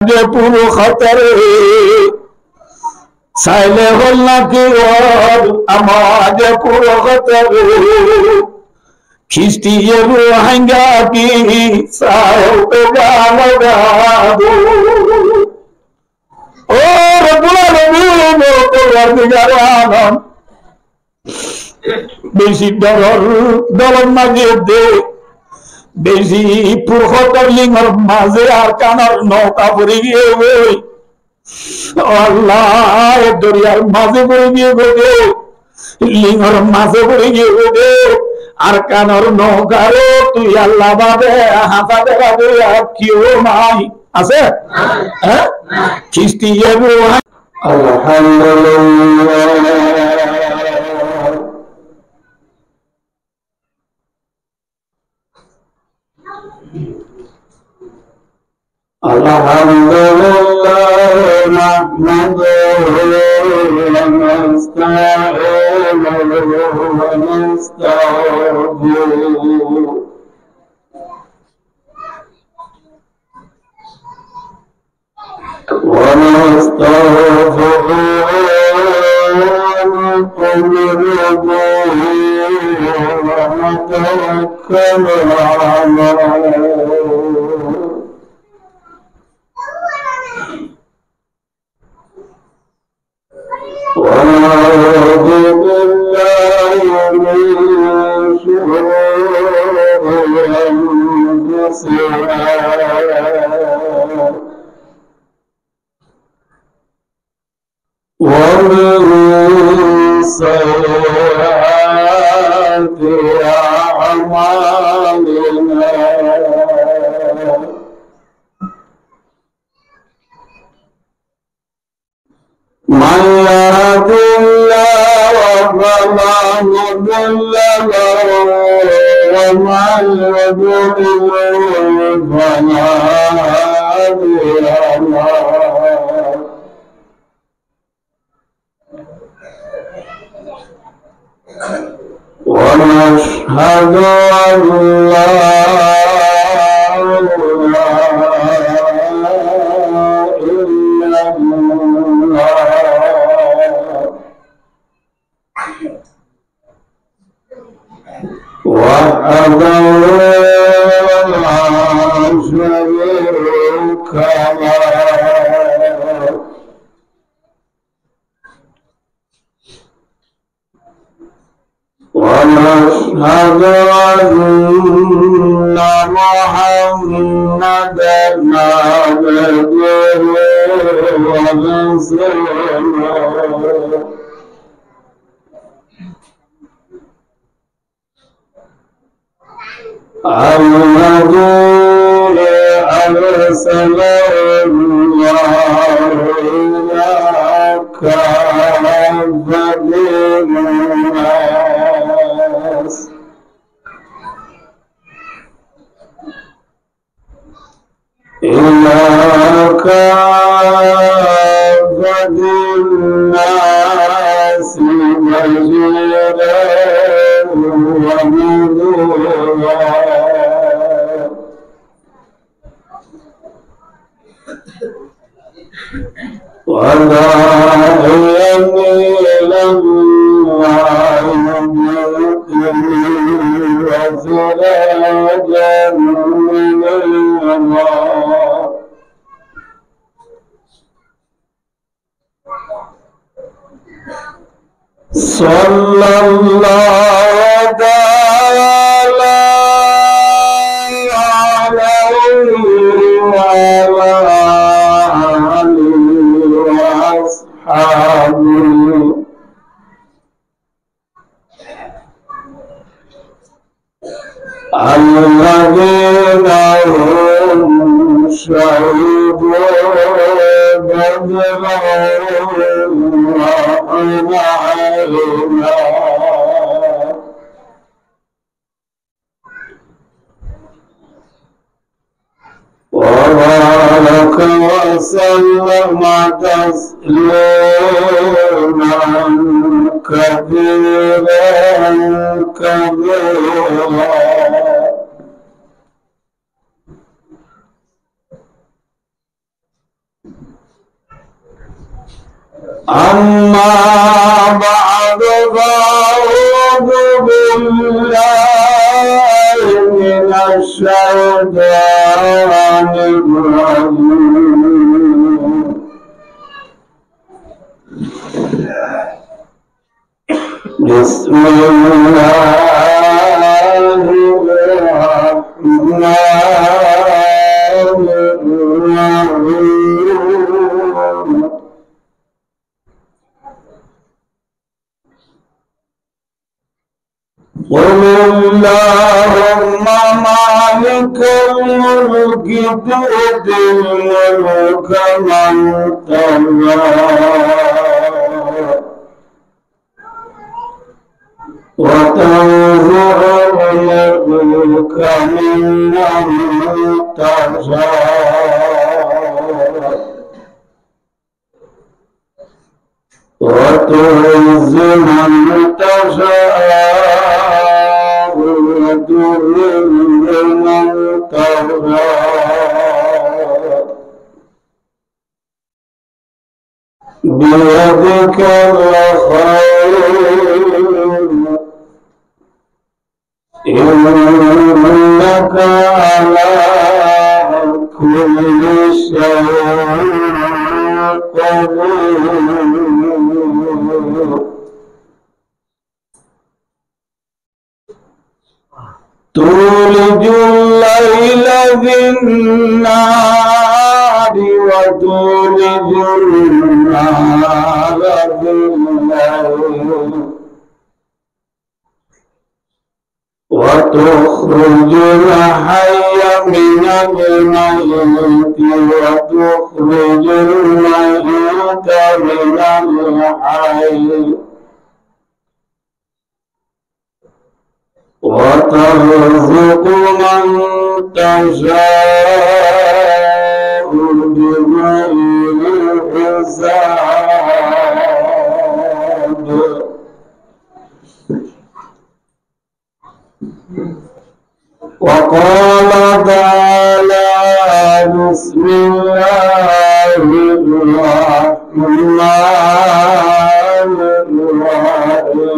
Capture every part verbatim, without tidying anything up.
Amar puro hótare, saile hol na ki or, amar puro hótare. Kistiye Ruáingga ki sail to galo gado. Ó Rabbul Alamin, ó Porwardigare Alom, beci doror dolor maze de, beci puro hótor lingor maze Arkanor nouka fori giyé goi. Ó Allah, e doriyar maze fori giyé goi de, lingor maze fori giyé goi de, Arkanor noukare tui Allah bade hasa de bade ar keu nai. Asé? Hé? Kistiye Ruáingga. Alhamdulillah. الحمد لله نحمده ونستعينه ونستهديه. ونستغفره ونؤمن به ونتوكل عليه. ونعوذ بالله من شرور أنفسنا ومن سيئات أعمالنا. من يهد الله فلا مضل له ومن يضلل فلا هادي له. ونشهد أن لا إله إلا الله وحده لا شريك له. ونشهد أن محمدا عبده ورسوله. الذي أرسله الله إلى كافة الناس. إلى كافة الناس بشيرا ونذيرا وداعيا إلى الله بإذنه وسراجا منيرا. صلى الله تعالى عليه وعلى آله وأصحابه. الذين هم شهداء بدر وحنين. وبارك وسلم تسليما كثيرا كثيرا. أما بعد، فأعوذ بالله من الشيطان الرجيم. بسم الله الرحمن الرحيم. قل اللهم مالك الملك تؤتي الملك من تشاء وتنزع الملك ممن تشاء وتعز من تشاء وتذل من تشاء بيدك الخير إنك على كل شيء قدير. تولج الليل في النهار وتولج النهار في الليل وتخرج الحي من الميت وتخرج الميت من الحي وترزق من تشاء بغير حساب. وقال تعالى: بسم الله الرحمن الرحيم.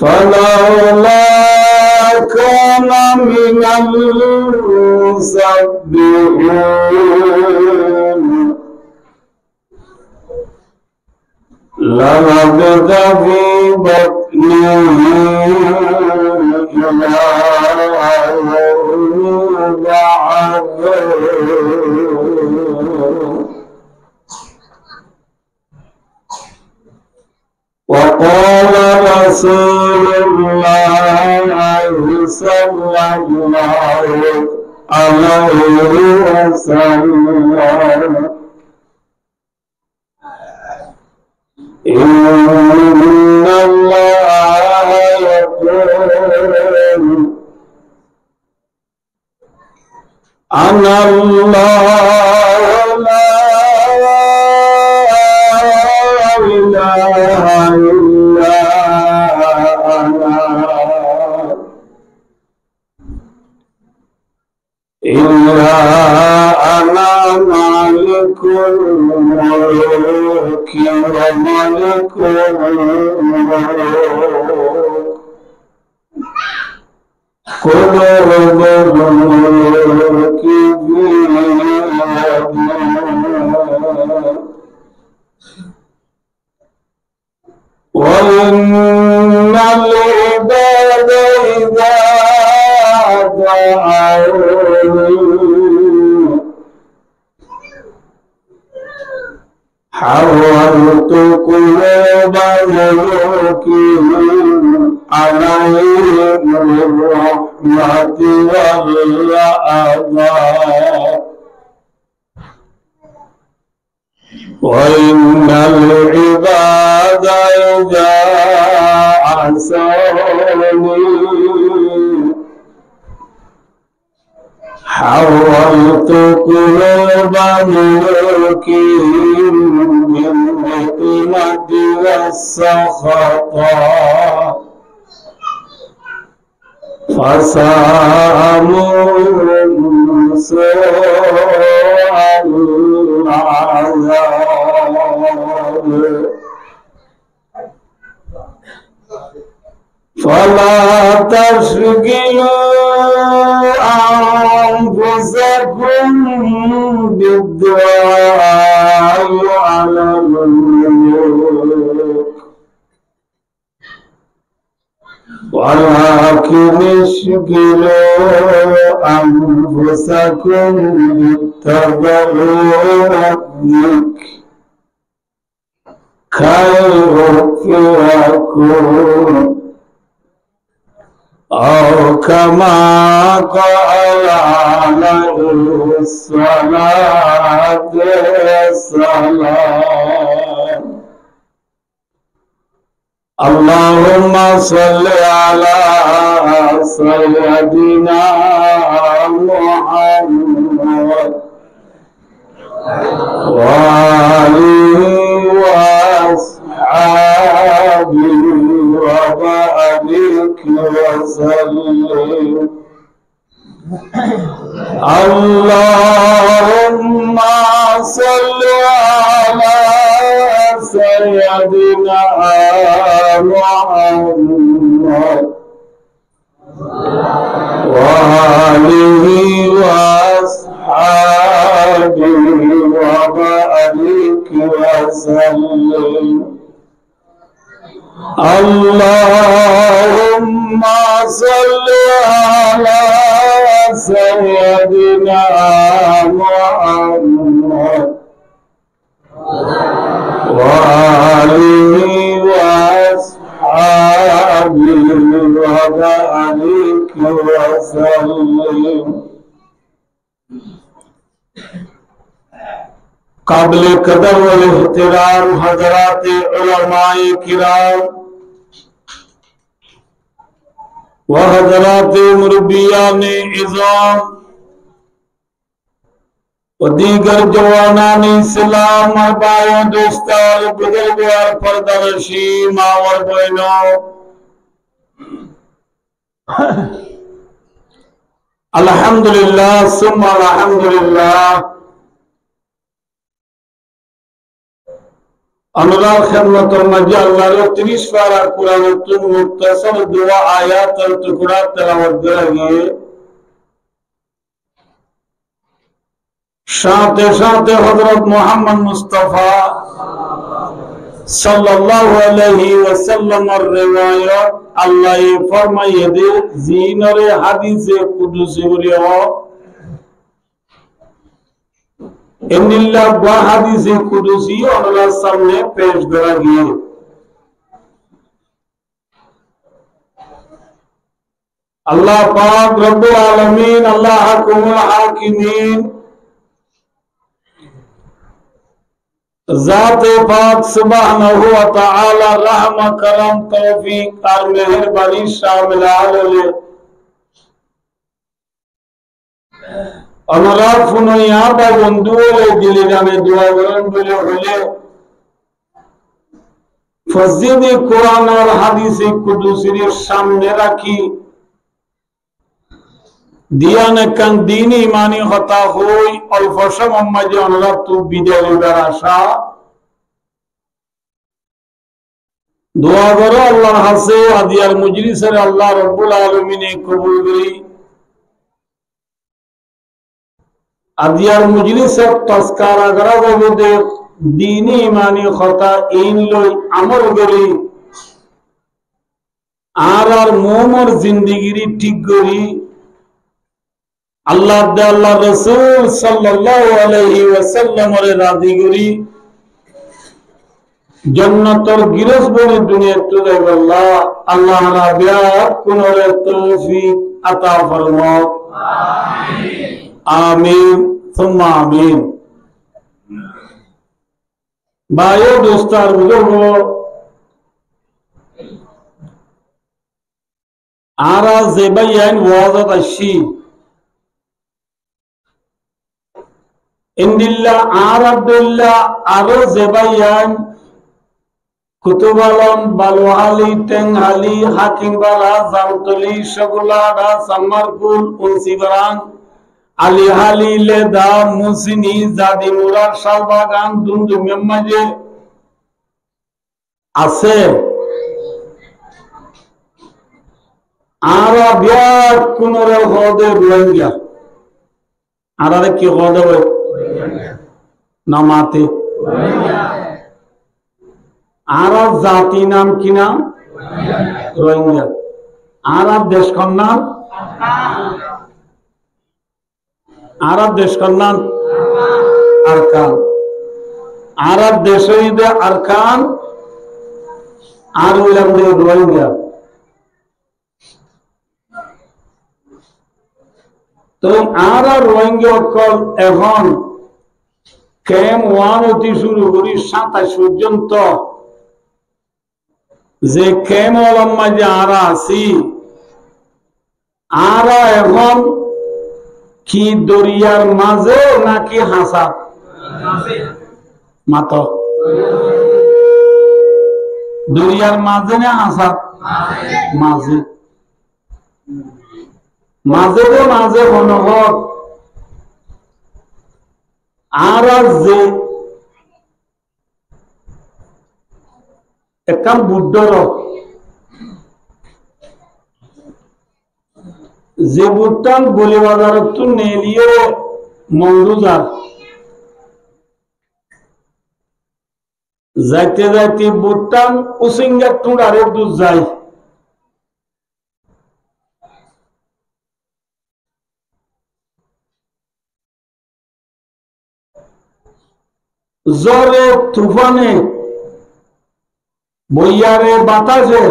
فلولا كان من المسبحين للبث في بطنه إلى يوم يبعثون. وقال رسول الله صلى الله عليه وسلم: إن الله يقول: أنا الله لا إله إلا أنا، إلا أنا مالك الملك وملك الملوك. كل الملك بيده. وإن العباد إذا دعوني حولت قلوب ملوكهم عليهم الرحمة والرضا. وإن العباد إذا عصوني حولت قلوب ملوكهم بالنقمة والسخط. فساء مولى سوء العذاب. فلا تشغلوا أنفسكم بالدعاء على الملوك، ولكن اشغلوا أنفسكم بالتضرع والذكر كي رفعكم أو كما قال عليه الصلاة والسلام. اللهم صل على سيدنا محمد وآله وأصحابه وبارك وسلم. اللهم صل على سيدنا محمد وآله وأصحابه وبارك وسلم. اللهم صل على سيدنا محمد وآله وأصحابه وبارك وسلم. قابل قدر والاحترام حضرات علماء کرام و حضرات مربیان عظام و دیگر جوانان اسلام، بھائیو، دوستو، بزرگو، پردہ نشین ماں و بہنو، الحمدللہ ثم الحمدللہ، Onórar hédmotor maze Allar tiríc fara Kuranottu muktasor duwá ayator tukura telawat gorá giyé. Sáñte sáñte Hozrot Muhammod Mustafa sallallahu alaihi wasallamor rewayot Allaye formaiyé de, zinore hádise kudusi buli hoó. Endilla uggwá hádise kudusi onórar samne pec gorá giyé. Allah pak Rabbul Alamin, Allah Ahkamul Hakimin, Zate pak Subhanahu wa Ta'ala raham, karam, toufik ar meherbanir shamil hol óile Onóra funoiya bái bondú ókkol dile jane dua gorón buli hoilé, fozíloti Kuran ar hádise kudusir samne rakí, duiyán ekkán dini imani hotá hoi, olfo cómor maze onórattú bidai loibar acá. Dua goró Allar hañsé, aziyar mojlisore Allah Rabbul Alamine kobul gorí. Aziyar mojlisot tozkara gorá zaibó de dini imani hotá, in loi amol gorí, añárar muúmor zindigire thík gorí, Allah de Allar Rosul sallallahu alaihi wasallamore razi gorí, jonnotor girós boni duniyattú zaibolla Allah añára beggúnore toufik ata formok. Amin, summa amin. Bái o dustó ar buzurgó, añára ze báiyain wazot aiccí, endilla añárar dóilla aró ze báiyain Kutubalon, Baluhali, Tengháli, Hakimpara, Zamtoli, Cogulada, Sammarkul, Unsibarang, Alihali, Leda, Musini, Zadimura, Calbagan, Dumdumiyar maze asé. Añára beggúnore hoó de Ruáingga. Añárare ki hoó de bái? No mate. Añárar zati nam ki nam? Ruáingga. Añárar dec hon nam? Añárar dec hon nam? Arkan. Añárar dec óiye de Arkan, añára óilam de Ruáingga. Toi añára Ruáingga ókkol ehón kemp wan óti cúru gorí sáñtais foijjonto ze kemp ólor maze añára así, añára ehón ki doriyar maze náki hañsat? Mato. Doriyar maze né hañsat? Maze. Maze de maze hono hor. Añára ze ekkán but dóro, ze buttán Boli Bazarottú neeliyé Mongduzar. Zaite zaite buttán Usingar túñçare dui zai. Zóre tufane, boiyare batáse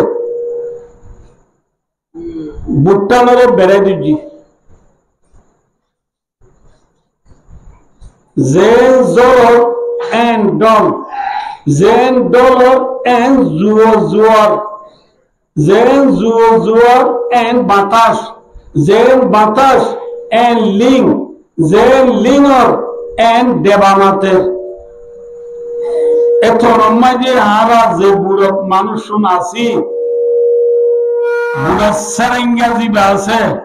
buttánore berái diyé. Zeén zóror eén dhól, zeén dhólor eén zuor zuor, zeén zuor zuor eén batác, zeén batác eén ling, zeén lingor eén deba mater. Etór maze añára ze burok manúic así, bura Serenga ziba asé,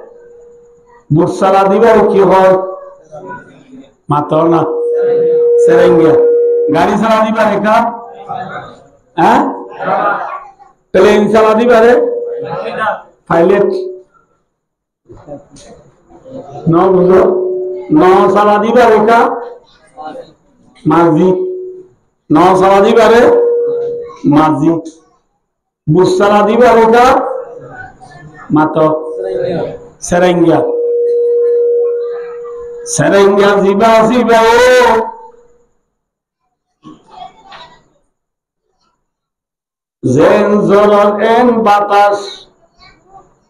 Bursala dibar ki hoó? Mato na. Serenga. Gari sala dibar eka? Há? Plane sala dibare? Pilot. No buzó? No sala dibar eka? Mazi. No sala dibare? Mazi. Bursala dibar eka? Mato. Serenga. Serenga ziba ziba o. Zeén zóror eén batác,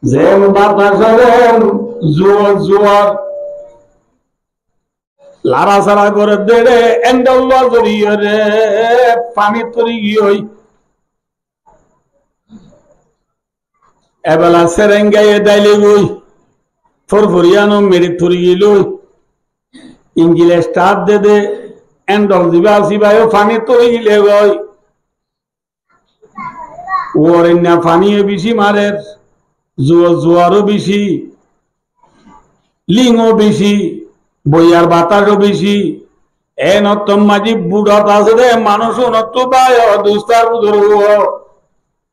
zeén batacor eén zuor zuor. Lara sara gorer de re, endol lua zoriyoré faní turi giyói. Ebela Serengaye dháile goi, forforiyano meçi turi gilói. Injin start de de, endol ziba siba yó faní turi gilé goi. Uore inna faníye bicí marer, zuor zuoró bicí, lingó bicí, boiyar batacó bicí. Eén ottór mazi buçot asé de manúic unottú bái o dustar buzurgó.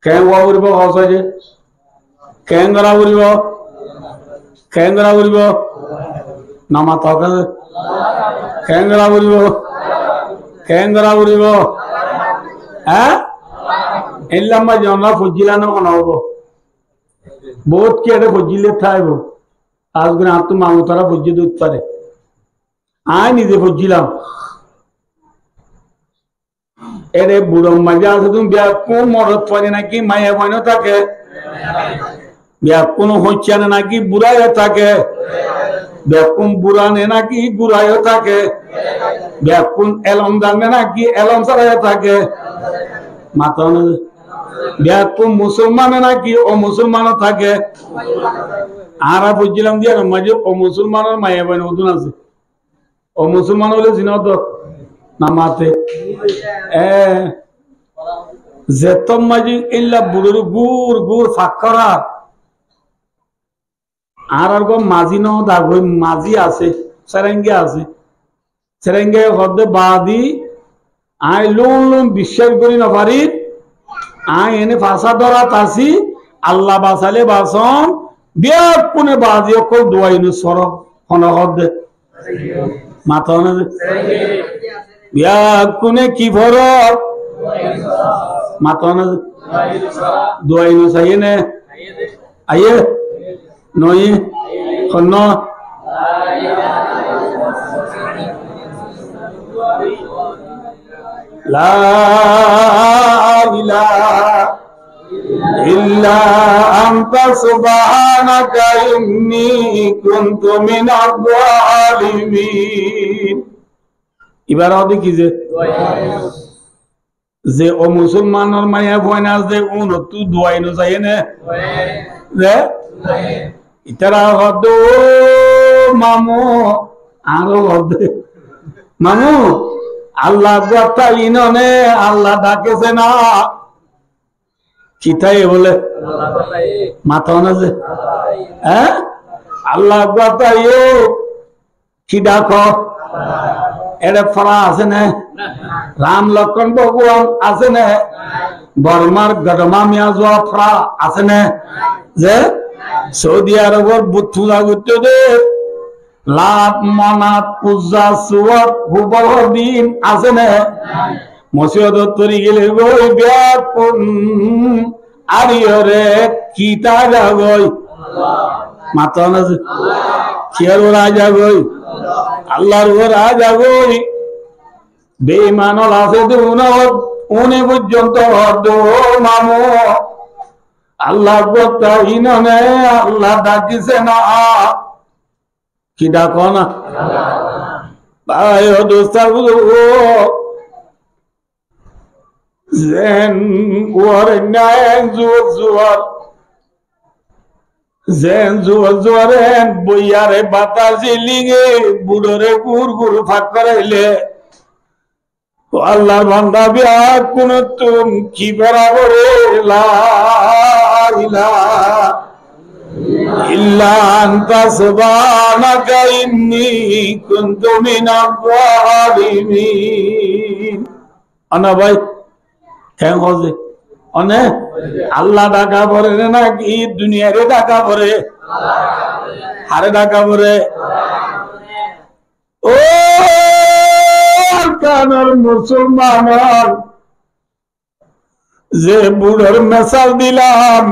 Keén gora foribo hoó saiyé? Keén gora foribo? Keén gora foribo? No mato kiyá? Keén gora foribo? Keén gora foribo? Há? Eilla maze onora foijjíla no mone hoibo. Bout ki ede foijjíle táibo. Aijja añáttu mamutara foijjé de óit fare. Añí nize foijjílam. Ere buror maze asé de beggún morot fuain náki maiya fuain ó táke. Beggún hoiccán náki bura ó táke. Beggún bura náki gura ó táke. Beggún elom zane náki elom sára ó táke. Mato na. Beggún musolman náki omusolman ó táke. Añára foijjílam de iyánor maze omusolmanor maiya fuain ódun asé. O musolman óile zina ódde no mate. E, zettót mazi illa buror gur gur fakkora. Añárar gó mazi no dagói, mazi asé. Serenga asé. Serenga hoódde baadi, aññí lum lum biccác gorí nofarir, aññí ene fasá dórat así, Allah basaile basón, beggúne baadi ókkol dua Yunus foró, hone hoódde? Mató na ze. Beggúne ki foró? Mató na ze. Dua Yunus aiyé né? Aiyé? Noiyé? Honnúa? لا إله إلا أنت سبحانك إني كنت من الظالمين. Ibáre hoódde ki ze? Ze ó musolmanor maiyafuain asé, únottú dua Yunus aiyé né? Ze? Ítara hoódde, "Ó mamu," añára hoódde, "Mamu, Allah uggwá táiye né, Allah dhakése ná?" Ki táiye bóle? Mató na ze. Hé? Allah uggwá táiye. Ki dhakó? Eçé fora asé né? Ram Lokkon Bhagwan asé né? Bormar Godoma Miya zua fora asé né? Ze Saudi Arobor but puza goitto de Lat, Manat, Uzza, Suwat, Hubal, Hobin asé né? Musibot ot fori gele goi beggún ariyore ki táiza goi? Mató na ze. Kiyór uore aiza goi? Allar uore aiza goi. Beiman ol asé de úne, úne foijjonto hoódde, "Ó mamu, Allah uggwá táiye né, Allah dhakése ná?" Ki dhakó na? Bái o dustó buzurgó, zen uore nain zuwar zuwar, zen zuwar zuwar en boiyare batasi linge buçore gur gur fak goraile, ó Allar banda, beggúnottún ki fora foré, "La ilaha illa anta subhanaka inni kuntu minaz zalimin." Ó na bái, keén hoó ze? Ó ne? Allah dhaka foré né náki duniyare dhaka foré? Hare dhaka foré? Ó Arkanor musolman ol, ze buçor mesal dilam,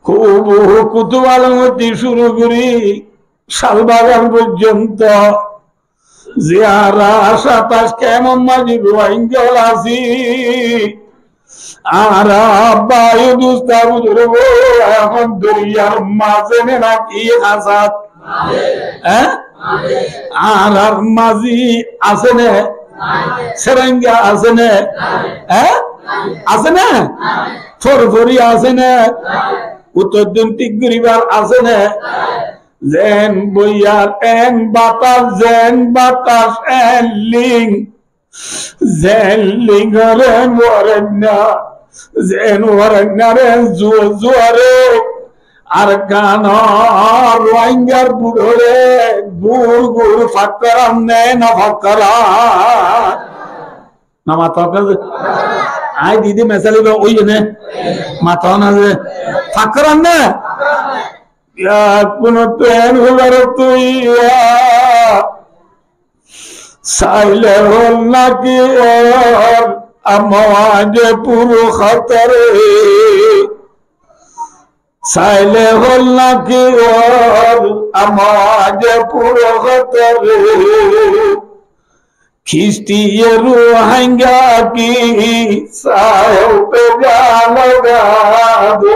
Kubu Kutub Alom ottú cúru gorí Cál Bagan foijjonto, ze añára sataic kemor maze Ruáingga ol así, añára bái o dustó buzurgó, ehón doriyar maze né náki hasát? Hé? Añárar maze asé né? Serenga asé né? Hé? Asé né? Forfori asé né? Uttor din thík goríbar asé né? Zen boiyar en batas, zen batas en ling. Zen lingor en uorenna, zen uorennar en zuwa zuware, Arkanor Ruáinggar buçore gur gur fak goran né no fak goran? No mató ze. Aññí didi mesal iba óiye né? Mató na ze. Fak goran né? Beggúnottú en hoibar tuiya. Saile hol náki or amwate pur hótore. Saile hol náki or amwate pur hótore. Kistiye Ruáingga ki sahil pe ja laga do.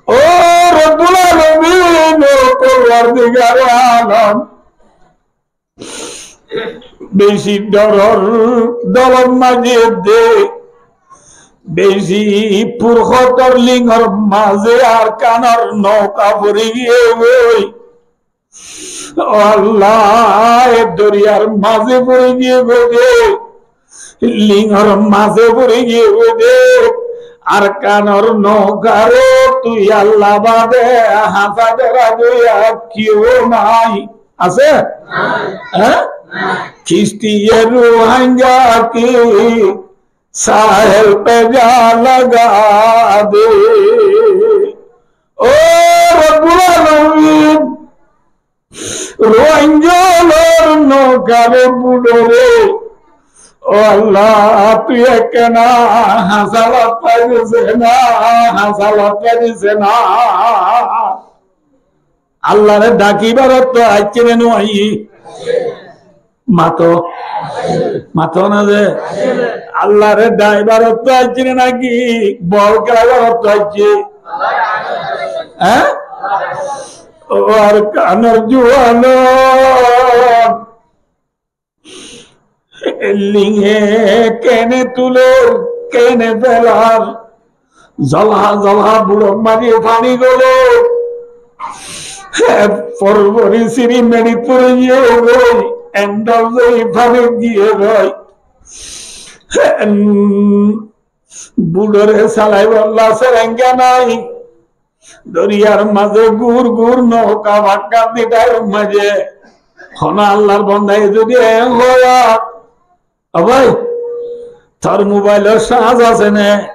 Ó Rabbul Alamin, ó Porwardigare Alom, beci doror dolor maze de, beci pur hótor lingor maze Arkanor nouka fori giyé goi. Ó Allah, e doriyar maze fori giyé goi de, lingor maze fori giyé goi de, Arkanor noukare tui Allah bade hañsa dóra dóra kiyó nai. Asé? Há? Kishtiye Rohingya ki sahil pe ja laga de. Ó Rabbul Alamin, Rohingya ólor noukare budore, ó Allah, tui ekkena hañsa lottai dise na, hañsa lottai dise na. Allahre dakibar otto aiccé né no aiyé? Mato. Mato na ze. Allahre dakibar otto aiccé né naki bol kelaibar otto aiccé? Há? Ó Arkanor juwan ólor. Linge kene tuler, kene felar. Zolha zolha buror maze fani goler. Forbori siri meri puri giye goi, endor zoi fani giye goi. Budore salaibolla serengga nai. Doriyar maze gur gur nouka bakka ditar maze. Hono Allahr bandaye zodi en hoya, "Ó bái, tor mobailor sarj asé né?"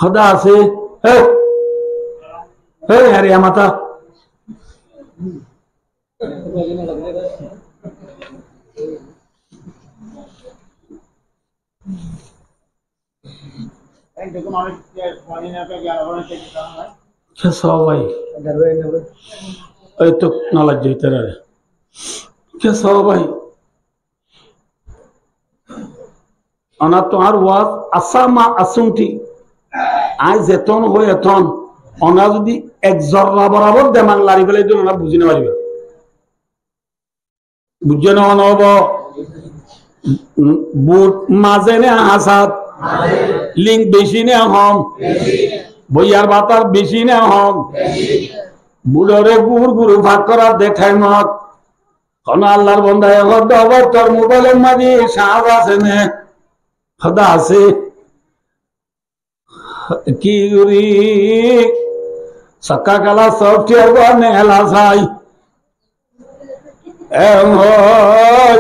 Hoó de asé. "Hé, hé, aré amata." Kessá bái? Ei to nalajja itarare. Kessá bái? Ona tuáñr waz asama asunti. Añí zeton hoi eton. Ona zodi ek zorra borabor demag lari félai de, ona buzi no fariba. Buijjó né, no óibo? Bud mazé né hasát? Ling beci né hom? Boiyar batar beci né hom? Budore gur gur fak gorar de thaimot. Hono Allahr bandaye hoó de, "Ó bái, tor mobailor maze sarj asé né?" Hoó de asé. Ki gorí? Sokká kela software gán nela sai. En hoi,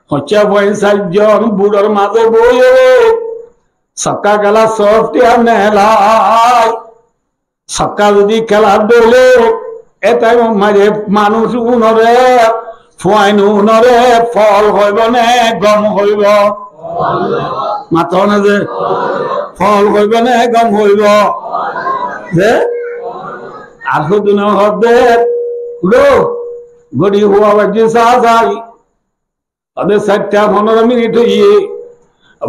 hoccá foinsac zon budor maze boiyóre sokká kela software nelai. Sokká zodi kela dóile, e thaimor maze manúc unore, fuain unore fol hoibo ne gom hoibo? Mato na ze, fol hoibo ne gom hoibo? Ze, ar hodún hoó de, uçó, gori fua baijje sa sai. Ode sairta fonoro minit óiye,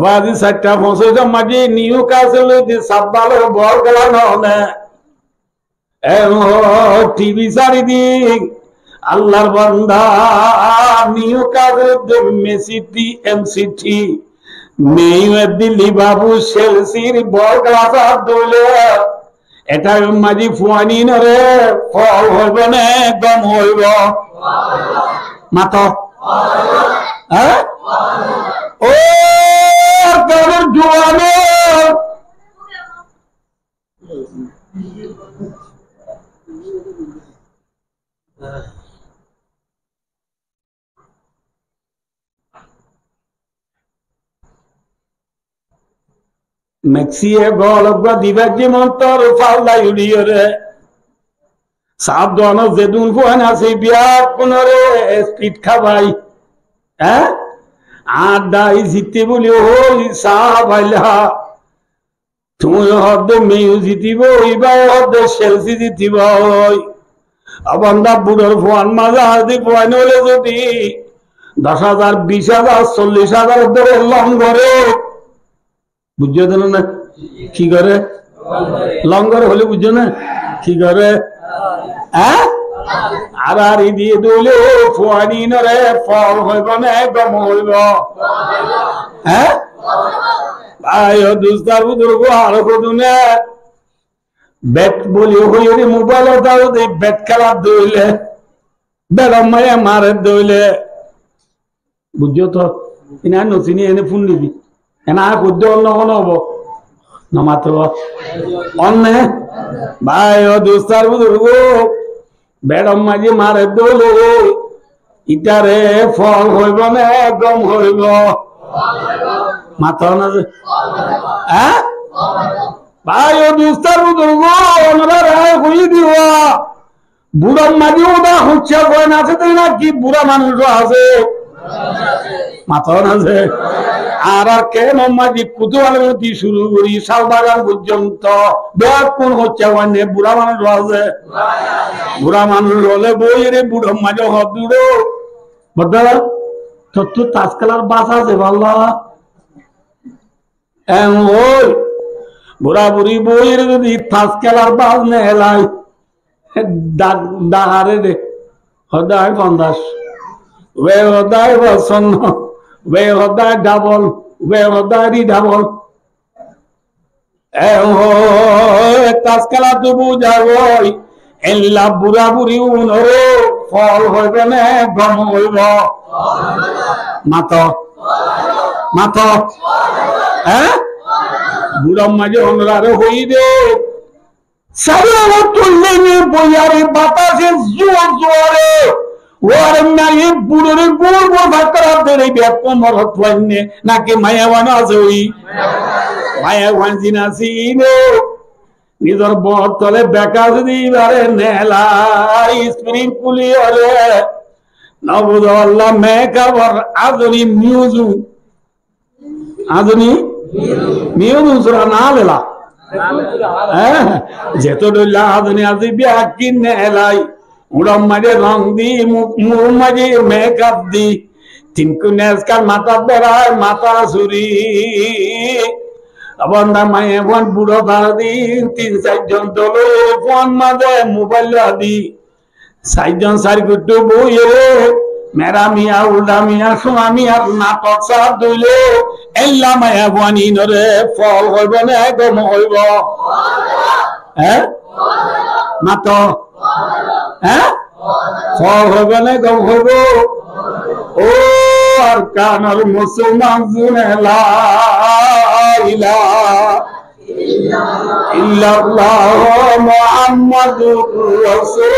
bazi sairta foñsicor maze Newcastle odi Sabbalor bol kela no óne. En hoi, T V sari di, Allahr banda, Newcastle de Man City, M City, Man U eddi Liverpool, Chelsea bol kela sa dóile, e thaimor maze fuain unore fol hoibo ne gom hoibo? Mato. Há? Ó, Arkanor juwan ólor. Meksiye gol uggwá dibar de montor faldai uçiyóre. Saf duanor zedún fuain asé, biyakkúnore spit hábai. Há? Añár dai zitte buli hoi saf aila. Tuñí hoó de Man U zitibo, ibá hoó de Chelsea zitibo. Ó banda, budor fuain maze asé de fuain óile zodi doc házar, bic házar, collic házar dóre lon gore, buijjó de na? Ki gore? Lon gore hoile buijjó na? Ki gore? Há? Ar ar idi dóile fuain unore fol hoibo ne gom hoibo? Há? Bái, ó dustó, buzurgó, ar hodún ne bet buli hoiyóre mobailot zodi bet kela dóile, betor maze mare dóile, buijjó to? Ine añí no sini, ene fún nibi. Ene añí hoidde onno hono óibo. No mató. Onné? Bái o dustar buzurgó, beçor maze mare dóile, itare fol hoibo né gom hoibo? Mató na ze. Há? Bái o dustar buzurgó, onorare hoiyí diyo. Buçor maze uda hoicca fuain asé de naki bura manúc asé? Mató na ze. Añárar kemor maze kutuwalor maze cúru gorí sál bagan foijjonto beggún hoicca fuain ne bura manúc asé? Bura manúc óle boiyóre buçor maze hoó de, "Bodda, tottú tas kelar bas asé bála?" Eñ ói, bura buri boiyóre zodi tas kelar bas neelai, dá-, dá hare de, hoó de añí fonzaic, uwe hoó de añí fonzaic, uwe hoó de añí dabol, uwe hoó de añí dabol. Eñ ói, tas kelattú buzá goi, eilla bura buri unore fol hoibo né gom hoibo? Mató. Mató. Há? Buçor maze onorare hoiyí de. Sairó añgul tuillé ne boiyóre batase zuwar zuware. Uore maiye buçore gul gul fattara dere biya komor tuainne naki maiya fuain asé oi? Maiya fuain zin asé ine. Nizor bor tole beka zodi ibare neelai, spring kuli ore. No buzo Allah, mekabor azoni miuzu. Azoni? Miuzu sura na lela. Há? Zeto dhoilla azoni azi biya ki neelai. Uçor maze rong di, mu-, muñr maze mekap di, tin ku neskar matá berai, matá suri. Abonda maiye fuain buço tar di, tin sair zon dolo fuain maze mobail di. Sair zon sair guttu boiyóre, mera miya, ulda miya, suma miya, natok sar dile, eilla maiya fuain inore fol hoibo né gom hoibo? Há? Mató. Há? Fol hoibo né gom hoibo? Ó Arkanor musolman zune la ilaha illallah Muhammadur Rasulullah.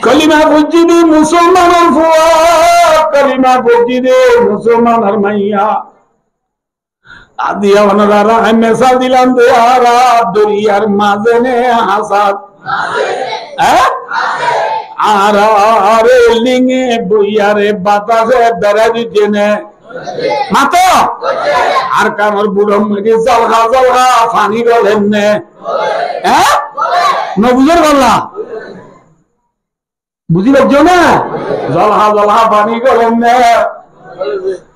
Kalima foijjé de musolmanor fua, kalima foijjé de musolmanor maiya. Aziya onorare añí mesal dilam de, añára doriyar maze ne hasad? Há? Añára are linge boiyóre batase berai diyé ne? Mató. Arkanor buçor maze zolha zolha faní goler ne? Há? No buzor bála? Buzi faijjó né? Zolha zolha faní goler né?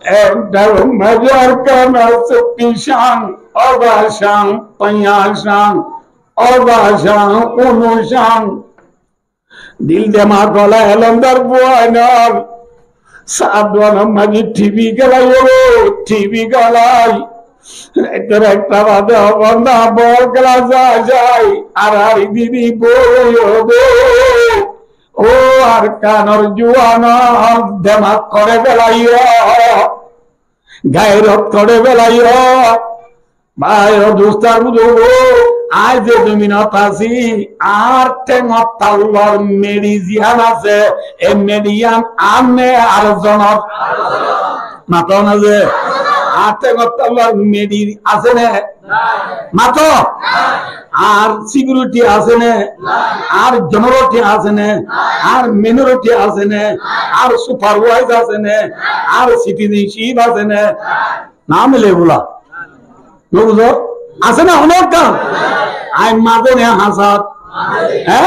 Ekdar maze Arkan asé, Pishan, Obashan, Payashan, Obashan, Unushan. Dil demak ola elomdar fuainor. Saduanor maze T V gelai óre, T V gelai. Ekdar ekta baze obonda bol gela za zai, ar ar didi boi óre. Ó Arkanor juwanor demak kore belaiyo, gairot kore belaiyo. Bái ó dustar buzurgo, añí ze zominot así, añár théngot tallor meçi ziyán asé, e meçi yían añár né ar zonor? Mató na ze, añár théngot tallor meçi asé né? Mató. Añár security asé né? Añár generality asé né? Añár minority asé né? Añár supervise asé né? Añár citizenship asé né? Nam ele bula. No buzo? Asé né hono ekkan? Añí maze né hasad? Há?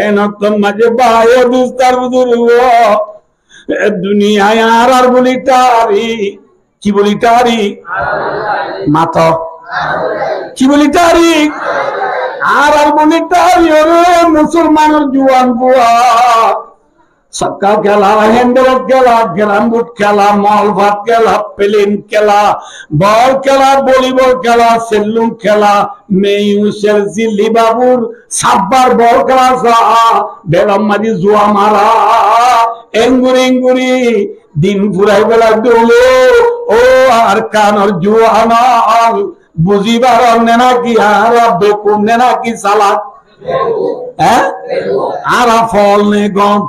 Enottor maze bái ó dustar buzurgo, e duniyai añárar buli tari. Ki buli tari? Mató. Ki buli tari? Añárar buli tari, ore musolmanor juwan fua. Sokka kela, hendorot kela, carom board kela, mol fat kela, plane kela, bol kela, volleyball kela, sellung kela, Man U, Chelsea, Liverpool, sabbar bol kela sa, belor maze juwa mara, enguri enguri din furai bela dole, Ó Arkanor juwan ól, buzi faron né náki añára bekuf né náki salak? Hé? Añára fool né gom?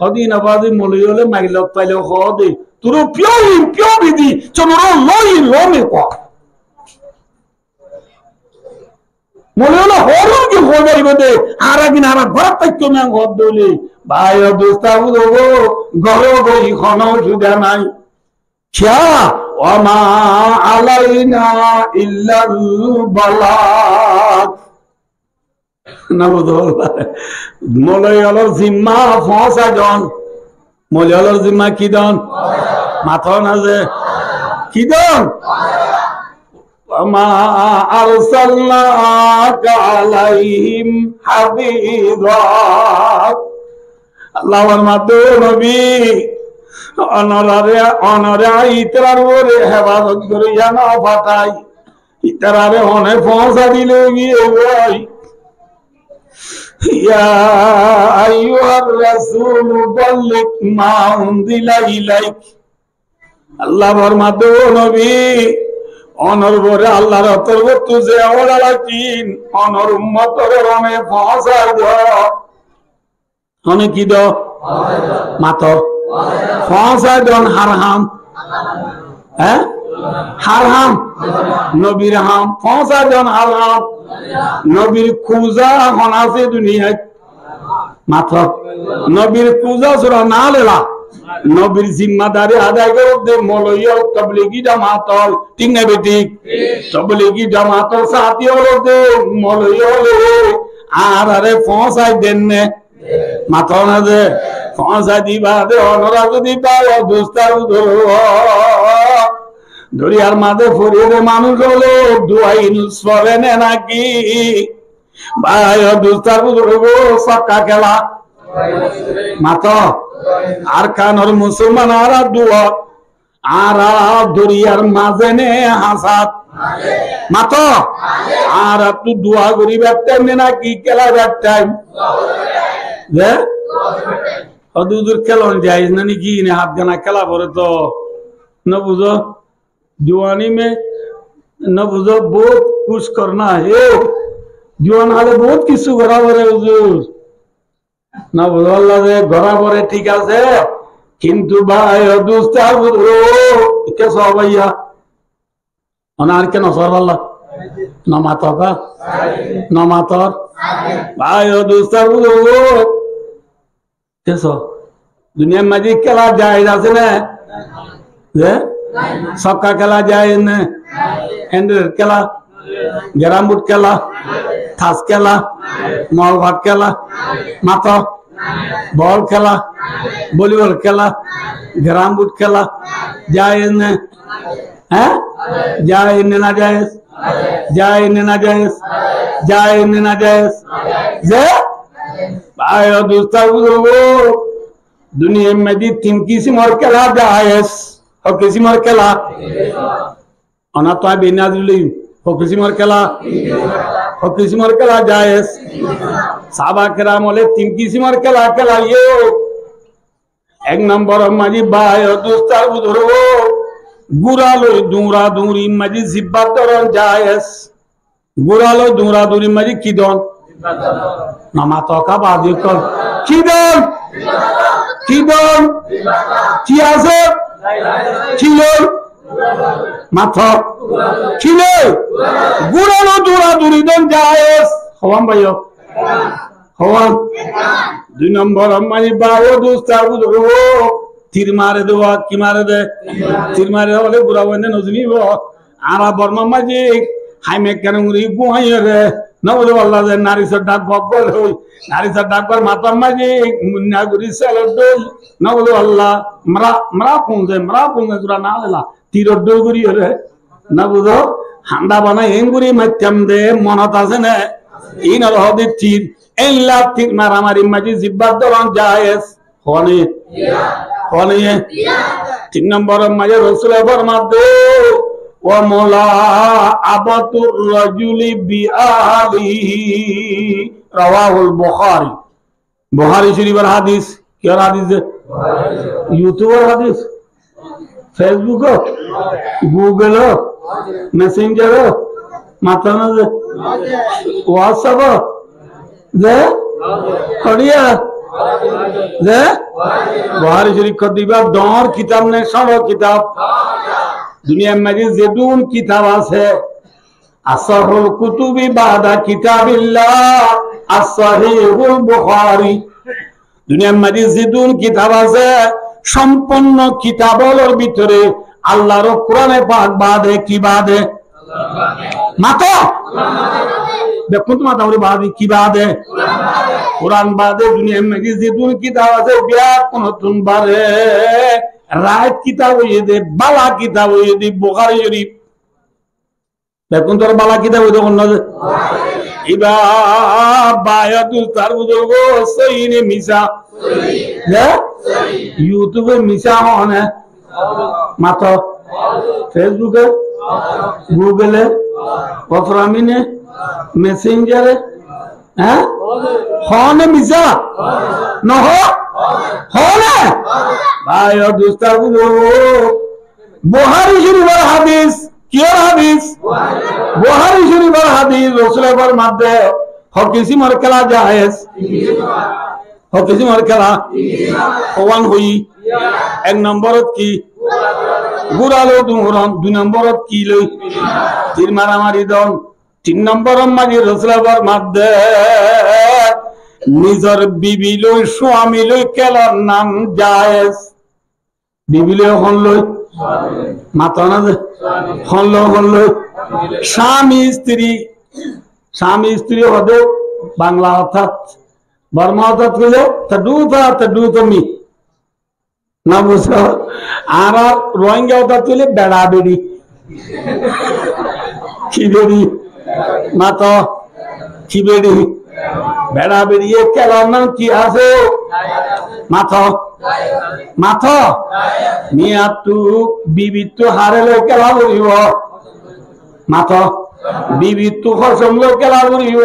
Hodin abadi moloi óle mailot faile hoó de, turu piyóri piyóri di, sonoro loi lome ko. Moloi óle hoór ki hoói faribó de, añára ki añára górot táikkum en hoór de óile, bái o dustó buzurgó, górot goi hono osubida nái. Kiyá? Wa ma alaina illal balag. Nabuzó? Moloi ólor zimma foóñsai don. Moloi ólor zimma ki don? Mató na ze. Ki don? Wa ma arsalnaka alaihim hafiza. Allah formar de, ó nobi, onorare, onore añí ítarar uore hefazot gorí no fathái. Ítarare hone foóñsai dile giyé goi. Ya ayyuhar rasulu ballig ma unzila ilaik. Allah formar de, ó nobi, onor uore Allahr torfóttu ze oñra raikín, onor ummotoré hone foóñsai do. Hone ki do? Mato. Foóñsai don har ham? Hé? Har ham? Nobir ham. Foóñsai don har ham? Nobir kuza hon asé duniyait? Mato. Nobir kuza sura na lela. Nobir zimmadari adai goródde moloi ól, tobligi jamaat ól, thík né bethík? Tobligi jamaat ól sáti ólotte moloi óle añárare foóñsai den né? Mato na ze. Foóñsai diba de, onora zodi bái o dustó buzurgó, doriyar maze fori de manúc óle duwa inus fore né náki? Bái o dustó buzurgó, sokka kela. Mato. Arkanor musolman añára duwa, añára doriyar maze né hañsat? Mato. Añárattu duwa goribar thaim né náki kelaibar thaim? Ze? Ó de huzur, kelon jaiz na niki? Ine hát gana kela fore to. Nobuzó? Juwani me, nobuzó, bout kuch korna hai. Juwan hále bout kissú gora fore huzur. Nobuzó, Allah ze gora fore thík asé, kintu bái o dustó buzurgó, ke sóbaiya? Onar ke nosór balla? Nomator ka? Nomator? Bái o dustó buzurgó, ke só? Duniyar maze kela jaiz asé né? Ze? Sokka kela jaiz né? Héndel kela, gerambut kela, tas kela, molbat kela, mato, bol kela, bolibol kela, gerambut kela, jaiz né? Hé? Jaiz né najaiz? Jaiz né najaiz? Jaiz né najaiz? Ze? Bái o dustó buzurgó, duniyar maze tin kisimor kela jaiz. Ho kisimor kela? Onar to añí beinna dili. Ho kisimor kela? Ho kisimor kela jaiz. Sahaba keram óle tin kisimor kela kelaiyé. Ek nombor or maze bái o dustó buzurgó, gura loi duñra duñri maze zibba doron jaiz. Gura loi duñra duñri maze ki don? Nomator ka badi kol? Ki don? Ki don? Ki asé? Ki loi? Mato. Ki loi? Gura loi duñra duñri don jaiz. Howan bái o? Howan? Dui nombor or maze bái o dustó buzurgó, tir mare de, wa ki mare de? Tir mare óle gura bande no zunibo. Añára Bormar maze haim ekkán unguri guáiyoré, no buzó Allah, ze narisor dhak gor gor hoi, narisor dhak gor matar maze munna guri selor dóil, no buzó Allah, mra, mra kunze, mra kunze sura na lela, tiror dóil guriyoré, no buzó, handa bana enguri maittam de, monot asé né? Inor hoó de tir, eilla tir maramarir maze zibbar dóron jaiz. Honé? Honé? Tin nombor or maze Rosule formar de, "Wa mula'abatur rajuli bi ahlihi." Rawahul Bukhari. Bukhari Shorif or hadis. Ki or hadis de? YouTube or hadis. Facebook ot, Google ot, Messenger ot, matana ze, WhatsApp ot, ze, horiya, ze, Buhari Shorif hodde iba doñr kitab ne cóñço kitab? Duniyar maze zedún kitab asé, asahhul kutubi ba'da kitabillah, as-Sahihul Bukhari. Duniyar maze zedún kitab asé, sompunno kitab ólor bútore Allahr Kurane pak bade ki bade? Mato! Bekkún to mata ori bade ki bade? Kuran bade duniyar maze zedún kitab asé, bekkúnottún bare rait kitab óiye de, bála kitab óiye de Buhari Shorif. Bekkún tor bála kitab óiye de hon na ze? Iba bái o dustó ar buzurgo, sóiyi ne misá? Hé? YouTube e misá hoó ne? Mato. Facebook e? Google e? Waframine? Messenger e? Hé? Hoó ne misá? No hoó? Hoó ne? Bái o dustó ar buzurgo, Buhari Shorif or hadis, kiyór hadis? Buhari Shorif or hadis, Rosule formadde, hó kisimor kela jaez. Hó kisimor kela? Howan hoi? Ek nombor ot ki? Gura loi duñron. Dui nombor ot ki loi? Tir maramari don. Tin nombor ot maze Rosule formadde, nizor bibi loi, suami loi kelon nan jaez. Bibi loi hon loi? Mato na ze? Hon loi, hon loi? Sami istri, sami istri hoó de Bangla otát, Borma otát hoile ta duta, ta duta mi. Na buzó? Añárar Rohingya otát hoile beça beçi. Ki beçi? Mato. Ki beçi? Beça beçi. E kelon nan ki asé? Mato. Mato. Miyattú, bibittu hare loi kela foribo? Mato. Bibittu hosóm loi kela foribo?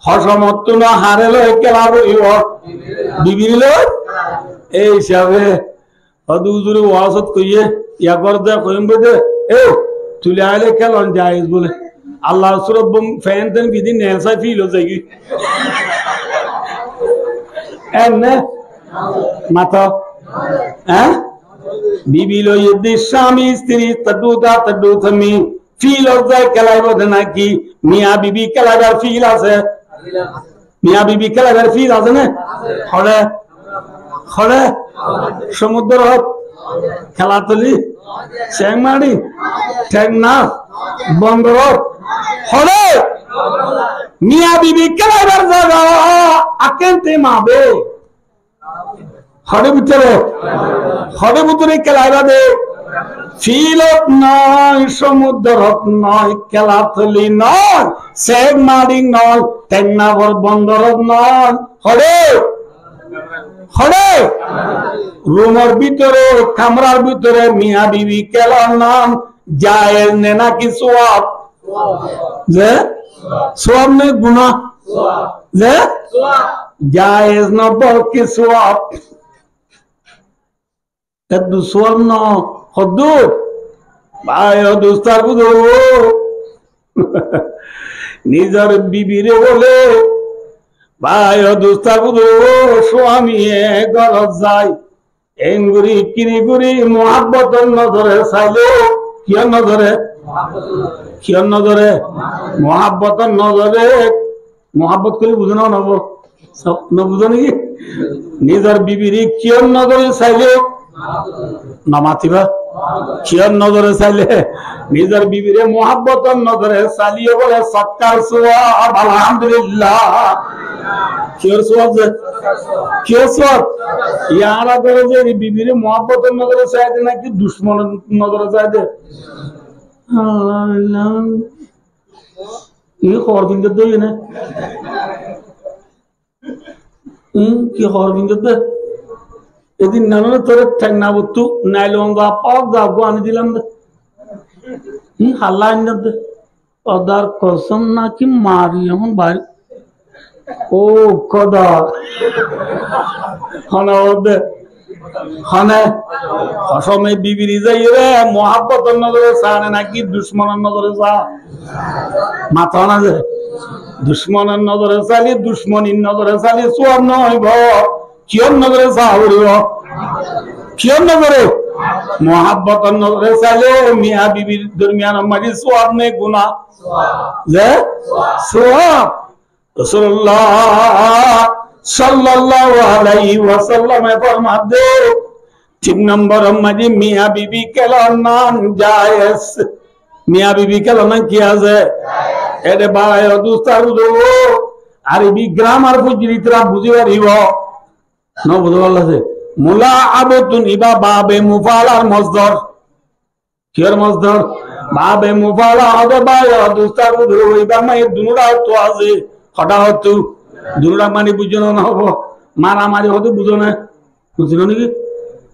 Hosomottú no, hare loi kela foribo? Bibire loi. Ei hísabe Hoó de huzure waazot hoiye, yá gor de hoiyum boi de, e, tuli aile kelon jaiz bole. Allar surot bom fen ten fidi nel sai fil oi zaigi. Enne mato, e? Bibi loi yedde sami istri taddu ta taddu tami. Fil ot zai kelaibo de naki? Miya bibi kelaibar fil asé? Miya bibi kelaibar fil asé né? Hoçé? Hoçé? Somudorot? Kelatoli? Cengmari? Teknaf? Bondorot? Hoçé? Miya bibi kelaibar zaga akente mabe. Hoçé bútore? Hoçé bútore kelaiba de? Fil ot noi, somudorot noi, kelatoli noi, sek madik noi, teknafor bondorot noi. Hoçé? Hoçé? Rumor bútore, kamrar bútore miya bibi kelon nan jaiz ne naki suwab? Ze? Suwab ne guna? Ze? Jaiz no, bolke suwab. Eddur suwab no, hoddur? Bái o dustó ar buzurgo, nizor bibire bole, bái o dustó ar buzurgo, suamiye górot zai. Engori kiri gori muhabbotor nozore saile, kiyor nozore? Kiyor nozore? Muhabbotor nozore. Muhabbot hoile buzo na, no bu-, no buzo naki? Nizor bibire kiyor nozore saile? No matiba. Kiyor nozore saile? Nizor bibire muhabbotor nozore saile bole sodkar suwab, alhamdulillah. Kiyor suwab ze? Kiyor suwab? Yar agore ze bibire muhabbotor nozore sai de naki dushmonor nozore sai de? Alhamdulillah. Ii hor findor de ne? Ii ki hor findor de? Edin nanone tore teknafottú nailon za, pak za, gua ani dilam de. Ii halla ainnar de. Hodar kosom naki mari ehón bari. Ó hoda. Hona de. Hone? Hosome bibire zaiyóre muhábbotor nozore saá né náki ducmonor nozore saá? Mató na ze. Ducmonor nozore sailé, ducmonir nozore sailé suwab no óibo. Kiyór nozore saá foribo? Kiyór nozore? Muhábbotor nozore sailé miya bibir dormiyanor maze suwab né guná? Ze? Suwab. Rosulullah sallallahu alaihi wasallame formade, tin nombor maze miya bibi kelonnan jaiz. Miya bibi kelonnan ki asé? Ede bái o dustó buzurgó, Arobi grammar foijjé de tará buzi faribo. No buzó bála asé. Mula'abatun iba babe mufalar mosdor. Kiyór mosdor? Babe mufala. Óde bái o dustó buzurgó, iba mane dunura ottu asé. Hoda ottu? Dunura mane buzó né no? Maramari hoó de buzó né? Buzílo né ki?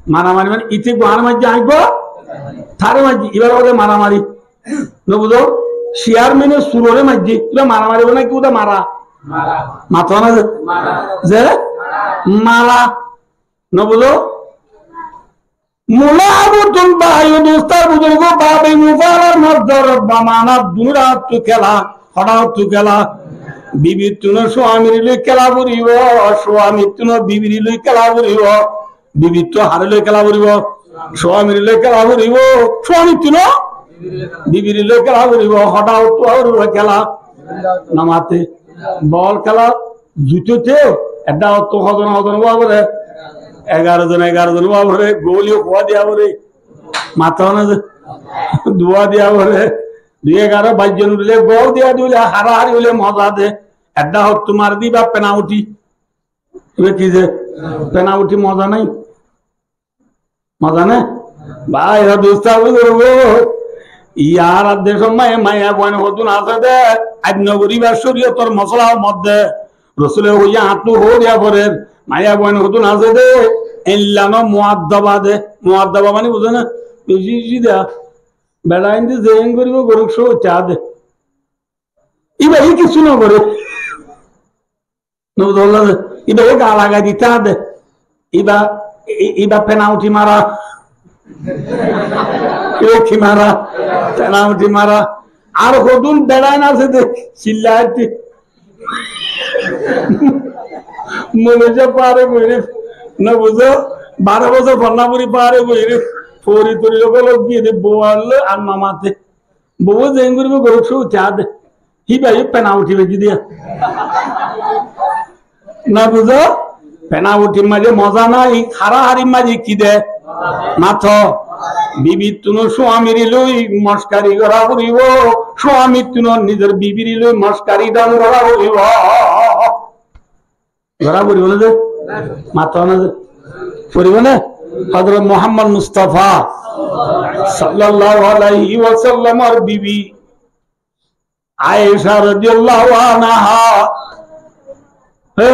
Maramari mane ite guáre maijjé, añí guá tare maijjí, ibar hoó de maramari. No buzó? Ciyarmene surore maijjé, iba maramari hoó né ki, uda mara? Mató na ze? Ze? Mara. No buzó? Mula'abatun bái o dustó buzurgó, babe mufalar mosdor, ba mana dunura ottu kela, hoda ottu kela. Bibittuno suamire loi kela foribo, suamittuno bibire loi kela foribo, bibittu hare loi kela foribo, suamire loi kela foribo, suamittuno bibire loi kela foribo, hoda ottu foribo kela. No mate. Bol kela zutote, edda ottu hozon hozon ówa fore, egaro zon egaro zon ówa fore, goli kuwa diya fore, mató na ze, duwa diya fore, dui egaro baic zon bile gol diya dile harahari bile moza de, edda ottu mari diba penalty. Iba ki ze? Penalty, moza nai? Mazane? Bái, o dustó buzurgó, yar decót maiya, maiyafuain hodún asé de, ain no goribar córiyotor mosola modde. Rosule hoiye, añáttu hoór yá forer, maiyafuain hodún asé de, eilla no muaddaba de, muaddaba mani buzó né? Beci beci de, beçain de zeén goribo goruk, sóiccá de. Iba e kessú no gore. Nobuzó, iba e gaa lagai dita de. Iba, i-, iba penalty mara. Iba ki mara? Penalty mara. Ar hodún beçain asé de, cillai de. Malaysia fare gorí, nobuzó, baró bosór fonná fori fare gorí, fori tori ókkol giyé de, bou ailé ar no mate. Bouwe zeén goribo goruk, sóiccá de. Híba hí penalty beci diya. Nobuzó? Penaltyr maze moza nai, haraharir maze ki de? Mato. Bibittuno suamire loi moskari gora foribo, suamittuno nizor bibire loi moskari dhan gora foribo. Gora foribo né de? Mato na de? Foribo né? Hozrot Muhammod Mustafa sallallahu alaihi wasallamor bibi Aisha radiyallahu anha. He?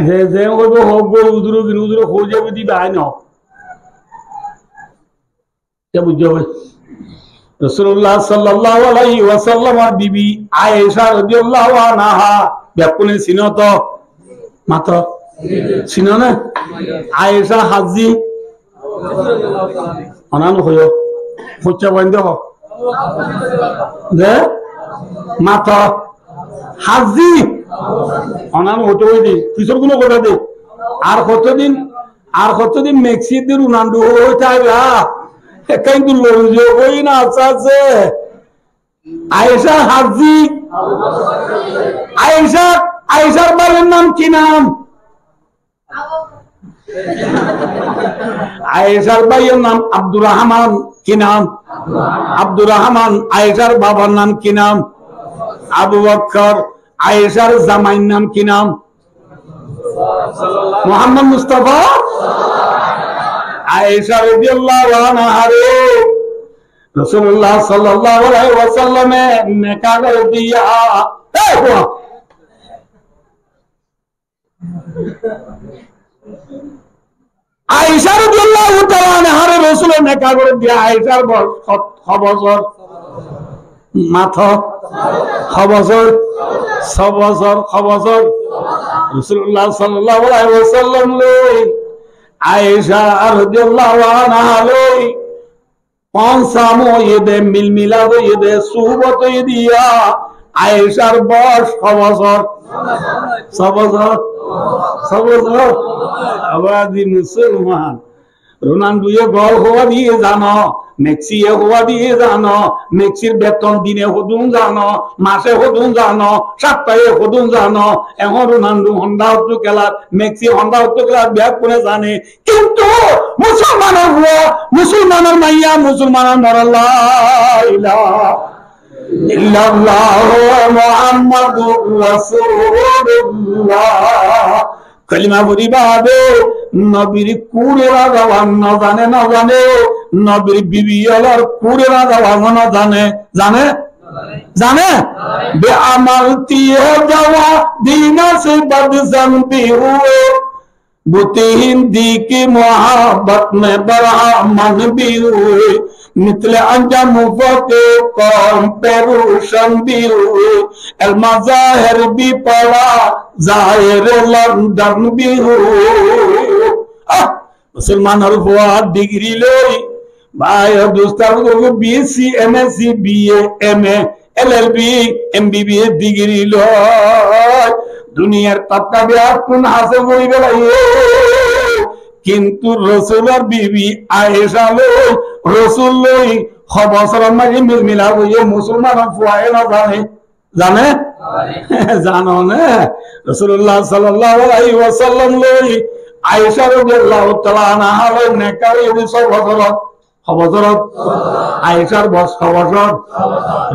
Ze, ze hoibo houk goi, uzur gin, uzur hoi zaibo de, bái no. Ke buzó bái? Rosulullah sallallahu alaihi wasallamor bibi Aisha radiyallahu anha, bekkune sino to? Mato. Sino né? Aisha Hazi. Onan hoiyo. Fucca bande ho. Ze? Mato. Hazi. Onan hoto hoide. Fisor guno hoto de. Ar hoto din, ar hoto din Mexico de Ronaldo hoi taiba. Ekkan dullo bujo hoi na asé. Aisha Hazi. Aisha, Aishar báiyor nam ki nam? Aishar báiyor nam Abdur Rahman. Ki nam? Abdur Rahman. Aishar babar nam ki nam? Abu Bakkar. Aishar zamair nam ki nam? Muhammod Mustafa. Aisha radiyallahu anhare Rosulullah sallallahu alaihi wasallame neka gori diya. Ei, hua. Aisha radiyallahu taala anhare Rosule neka gori diya. Aishar boyos hot-, ho bosor? Mato. Ho bosor? Só bosór, hó bosór? Rosulullah sallallahu alaihi wasallam loi Aisha radiyallahu anha loi fónsa óiye de, milmilap óiye de, suhbot óiye de, Aishar boyos hó bosór? Só bosór? Só bosór? Abar di musolman. Ronaldoye gól hoódiyé zano, Messiye hoódiyé zano, Messir beton dine hodún zano, mace hodún zano, saptaye hodún zano. Ehón Ronaldo hondá ottú kélar, Messi hondá ottú kélar, beggúne zane. Kintu musolmanor fua, musolmanor maiya, musolmanor morot, la ilaha illallah Muhammadur Rasulullah. Kalima fori bade nobir kure raza wan no zane, no zane, nobir bibi ólor kure raza wan no zane, zane? Zane? Be amal tiye jawa dina se bad zan bhi hue, butin di ki muhabbat mein barhaman bhi hue, mithle anjam fake kaum pe roshan bhi hue, ilm zaher bhi pada, zaher London bhi hue. Ah, musolmanor fua digiri loi, bái o dustó, buzurgo, B S C, M S C, B A, M A, L L B, M B B S digiri loi, duniyar tabka beggún hásil gori félaiye. Kintu Rosulor bibi Aisha loi, Rosul loi hó bosóror maze milmilap óiye, musolmanor fuaye no zane. Zane? Zano né? Rosulullah sallallahu alaihi wasallam loi Aisha radiyallahu taala anha loi neka óiye de só bosórot. Hó bosórot? Aishar boyos hó bosór?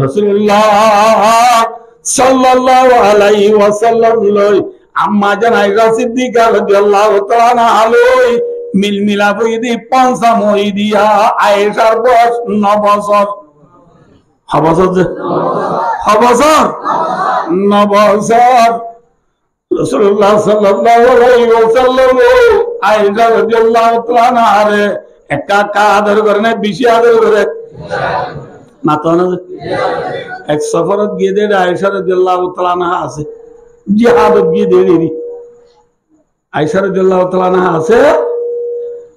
Rosulullah sallallahu alaihi wasallam loi Ammajan Aisha Siddiqa radiyallahu taala anha loi milmilap óiye de, fónsa óiye de, Aishar boyos no bosór. Hó bosór ze? Hó bosór? No bosór. Rosulullah sallallahu alaihi wasallam Aisha radiyallahu taala anhare ekka ekka ador gore né, beci ador gore? Mato na ze? Ek soforot giye de Aisha radiyallahu taala anha asé, jihadot giye de eri. Aisha radiyallahu taala anha asé,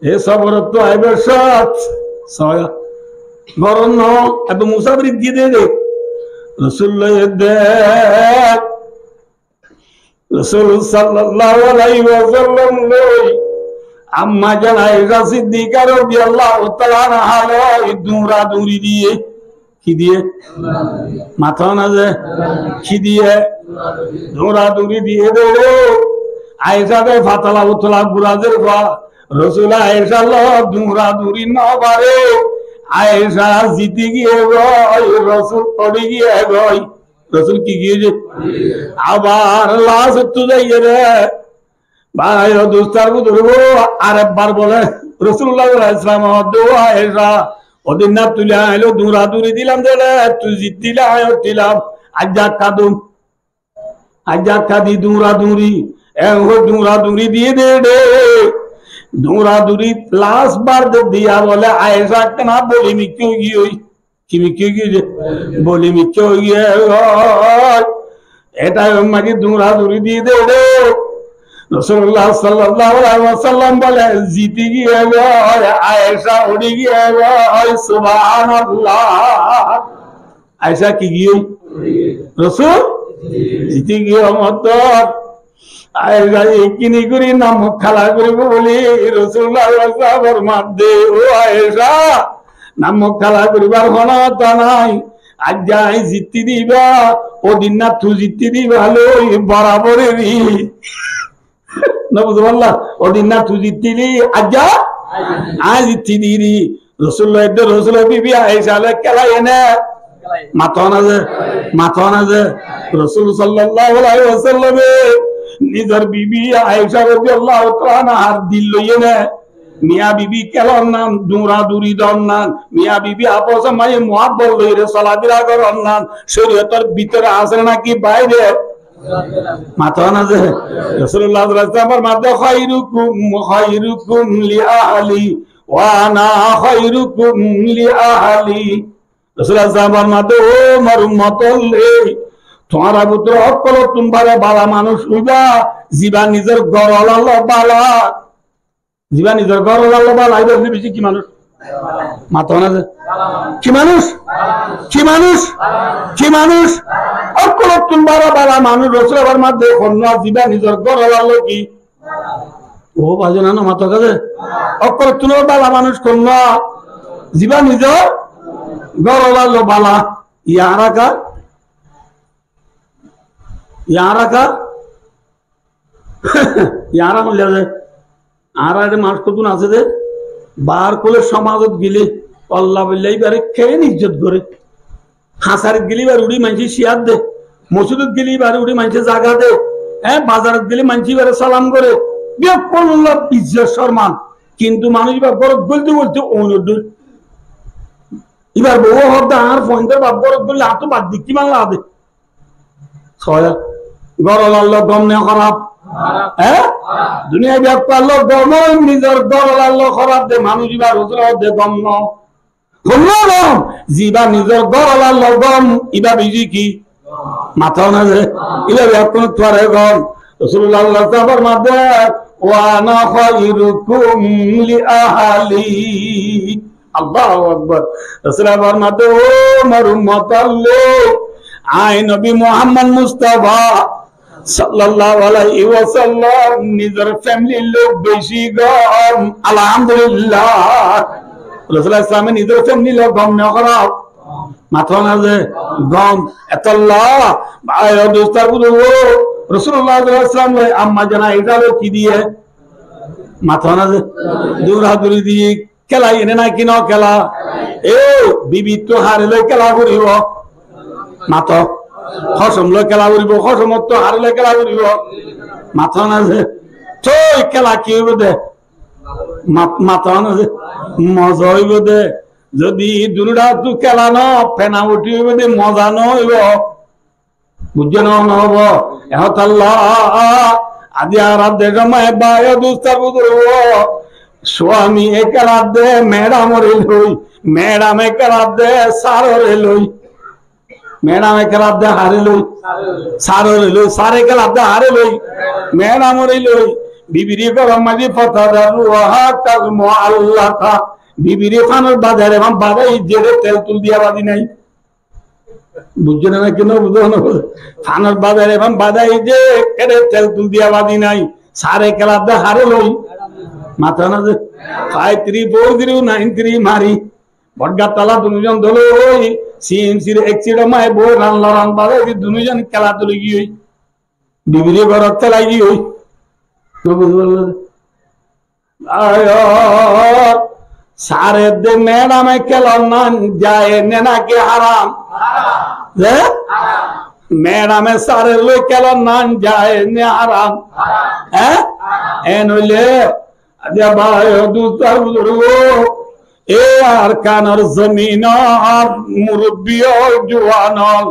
e soforot to aibar sót, soya. Goron no, ebe musafirit giye de de. Rosul loi de. Rosul sallallahu alaihi wasallam loi Ammajan Aisha Siddiqa radiyallahu taala anha loi duñra duñri diye. Ki diye? Mato na ze? Ki diye? Duñra duñri diye de. Aisha de fatala utala gura zer fa. Rosul Aisha loi duñra duñri no fare. Aisha ziti giye goi, Rosul hori giye goi. Rosul ki giye? Abar last ottú zaiye de. Bái o dustó ar buzurgo, ar ekbar bole Rosulullah sallallahu alaihi wasallam, o Aisha, o din na tui loi añí loi duñra duñri dilam de, tui zitile añí uttilam, aijja ekka dum. Aijja ekka di duñra duñri, en hoi duñra duñri diye de de. Duñra duñri last bar de diya bole Aisha ekkena boli mikká ói giyói. Ki mikká ói giyé? Boli mikká ói giyé goi. Eta maze duñra duñri diye de de. Rosulullah sallallahu alaihi wasallam bole ziti giye goi, Aisha hori giye goi, subhanallah. Aisha ki giye? Rosul ziti giye, mottor. Aisha ekkini gori nam kala goribo buli Rosulullah sallallahu alaihi wasallam formar de, o Aisha, nam kala goribar hono hotá nai. Aijja añí ziti diba, o din na tui ziti diba loi borabor eri. No buzó balla? O din na tui zitili, aijja añí ziti diri. Rosul loi edde Rosul bibi Aisha loi kelaiyé né? Mato na ze, mato na ze. Rosul sallallahu alaihi wasallam e nizor bibi Aisha radiyallahu taala anhar dil loiyé né? Miya bibi kelon nan, duñra duñri don nan, miya bibi apos maze muhabbot loire solafira goron nan, coriyotor bútore asé naki baire? Mato na ze. Rosulullah sallallahu alaihi wasallam formar de, khairukum khairukum li ahli, wa ana khairukum li ahli. Rosulullah sallallahu alaihi wasallam formar de, o mor ummotor loi, Tuáñra bútore ókkolóttun bára bála manúic óiba, zibá nizor górwalalló bála. Zibá nizor górwalalló bála, íba óilde beci ki manúic? Mató na ze? Ki manúic? Ki manúic? Ki manúic? Ókkolóttun bára bála manúic, Rosule formar de, honnúa zibá nizor górwalalló ki? Ó báizain, no mató kiyá ze? Ókkolóttun bála manúic honnúa? Zibá nizor górwalalló bála. Yára ka? Yára ka? Yára hoilla ze, añára ede manúic kotún asé de, baár kule somazot gile, Allah bolla ibare ken izzot gore. Hasarit gile ibare uçí maincé ciyar de, mosjidot gile ibare uçí maincé zaga de, e, bazarot gile maincé ibare salam gore. Bekkún olla izzot sorman. Kintu manúic ibar górot goilde goilde oinor dóil. Ibar bou hoódde añár fuaindor baf górot goille añáttu bad di kiman lage de. Soal, górwalalló gom ne hóraf? E? Duniyai bekkúnalló gom, nizor górwalalló hóraf de manúic iba Rosule hoódde gom no. Honnúa gom? Zibá nizor górwalalló gom, iba beci ki? Mató na ze? Iba bekkúnottu bára gom. Rosulullah sallallahu alaihi wasallam formar de, "Wa ana khairukum li ahli." Allahu Akbar. Rosule formar de, "Ó mor ummot ókkol, añí nobi Muhammad Mustafa sallallahu alaihi wasallam nizor family lói beci gom." Alhamdulillah. Rosule Islame nizor family lói gom ne hóraf? Mató na ze? Gom. Etolla, bái o dustó ar buzurgo, Rosulullah sallallahu alaihi wasallam lói ammajan Aisha lói ki diye? Mató na ze? Duraduri diye. Kela ene naki no kela? E, bibittu hare loi kela foribo? Mato. Hosóm loi kela foribo, hosómottu hare loi kela foribo? Mato na ze. Toi kela ki óibo de? Ma-, mato na ze. Moza óibo de. Zodi dunottú kela no, penalty óibo de, moza no óibo. Buijjó né? No óibo. Ehón tolla, aijja añárar decót bái o dustó ar buzurgo, suami e keladde madam ore loi, madam e keladde sar ore loi. Madam e keladde hare loi? Sar ore loi. Sar e keladde hare loi? Madam ore loi. Bibire góror maze fatadarruha kal muallaqa. Bibire fanor bazar e fan bazai, zere tel tul diya badi nai. Buijjó né naki no buzó? Fanor bazar e fan bazai, zere tel tul diya badi nai. Sar e keladde hare loi? Mato na ze. Five three four zero nine three mari. Bodgar tola dunuzon dole ói, C M C r ek sir ot maze boi ran loran bazai de, dunuzon kela dole giyói. Bibire górot kela giyói. No buzó? Ayo, sar e de madam e kelon nan jaiz ne naki haram? Ze? Madam e sar e loi kelon nan jaiz ne haram? E? En óile, aijja bái o dustó ar buzurgo, e Arkanor zominor murubbi ol, juwan ol,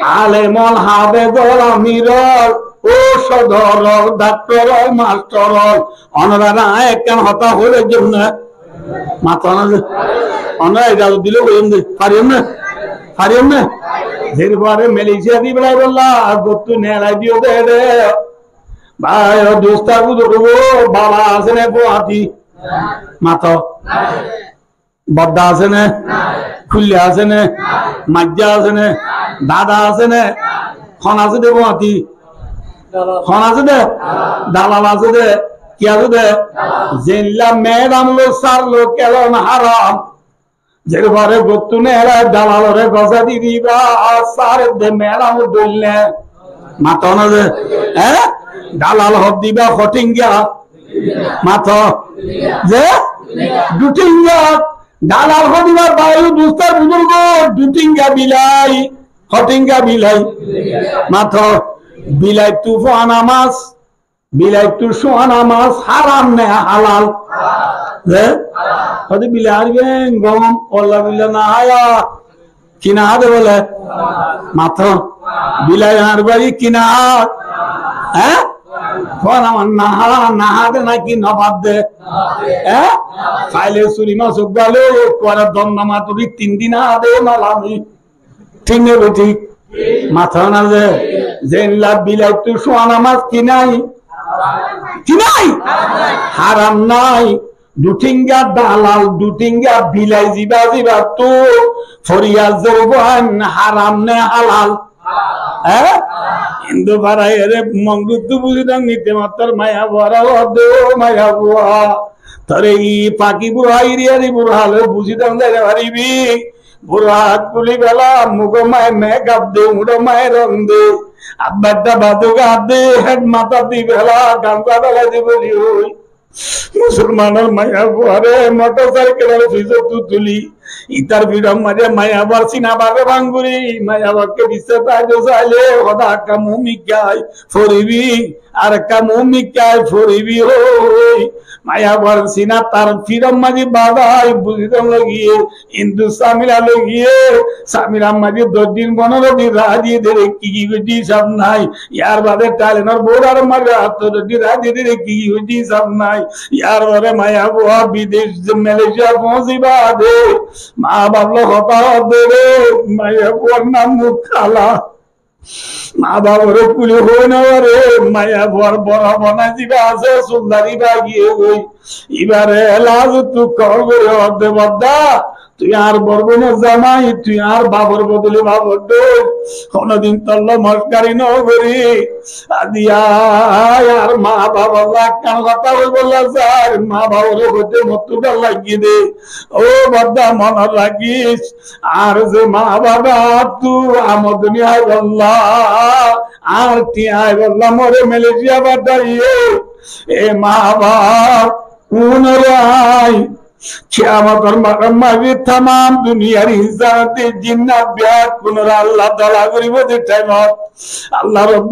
alem ol, hafez ol, amir ol, o sodor ol, daktor ol, mastor ol, onorare añí ekkán hotá hoói faijjum né? Mato na ze. Onora ijazot dile hoiyum de. Fariyum né? Fariyum né? Zerfore Malaysia di belai bolla, gottu nelai diyo de ede. Bái o dustó ar buzurgo, baba asé né fuáti? Mato. Bodda asé né? Kulla asé né? Maijja asé né? Dada asé né? Hon asé de fuáti? Hon asé de? Dalal asé de. Ki asé de? Zeilla madam loi sar loi kelon haram. Zerfore gottu nelai dalalore gosá di diba, sar e de madam dóille. Mato na ze, e? Dalal hoó diba hotinga. Mato. Ze? Dutinga. Dalal hoó diba bái o dustó ar buzurgo, dutinga bilai. Hotinga bilai. Mato. Bilaittu fuana mas. Bilaittu suana mas haram ne halal? Ze? Hode bilai ar beng gom, olla billa na haya. Ki na hade bole? Mato. Bilai ar bari ki na ha? E? Fuana mas na ha, na hade naki no badde? E? Kaile suri mas uggwá loi, kuare donna maturi tin din hade no lami. Thík né bethík? Mató na ze, zeilla bilaittu suana mas ki nai? Ki nai? Haram nai. Dutinga dalal, dutinga bilai ziba zibattu foriya zorban haram ne halal? Há? Hindu farai ere mongduttu buzi dang nite mattor maya bora, o de o maya bora. Tore i paki bura iri ari bura hale buzi dang zai faribi. Bura kuli bela mugo mai mekap de, udo mai rong de. Abba da badu gade, het mata di bela, gamsa bela di boli oi. Musolmanor maiyafuare motorsaikilor fisottu tuli, itar fidor maze maiyafuar sina bare banguri, maiyafuarke bisar baide saile, hoda ekka mumin mikkai foribi, ar ekka mumin mikkai foribi hoi. Maiyafuar sina tar fidor maze bazai, buzi dong logiye, Hindu samila logiye, samila maze doc din, fonoro din raha diye dere, ki ki goijje hisab nai. Yar bade Thailandor border maze atto doc din raha diye dere, ki ki goijje hisab nai. Yar bade maiyafua bidec, Malaysia foóñsi bade, ma baf loi hotá hoó dere, maiyafuar nam muk kala. Ma bafore kuli hoi no fare, maiyafuar boro bana ziba asé, suldari ba giyé goi. Ibare elazottu kol gori hoó de, bodda, tui añár bor boinor zamai, tui añár bafor bodoli bafor dóil. Honodin tolla moskari no gori. Aziya añár ma bafor loi ekkán hotá hoibolla sair, ma bafore hoite mottú dor lagiyé de. Ó bodda, monot rakis, añár ze ma baf attú amodoni aibolla, añár tiañ aibolla more Malaysia fataiye. E ma baf, unore añí kiyamotor maidanottú tamam duniyar insanottú jinnot beggúnore Allah dala goribo de thaimot, Allah Robbul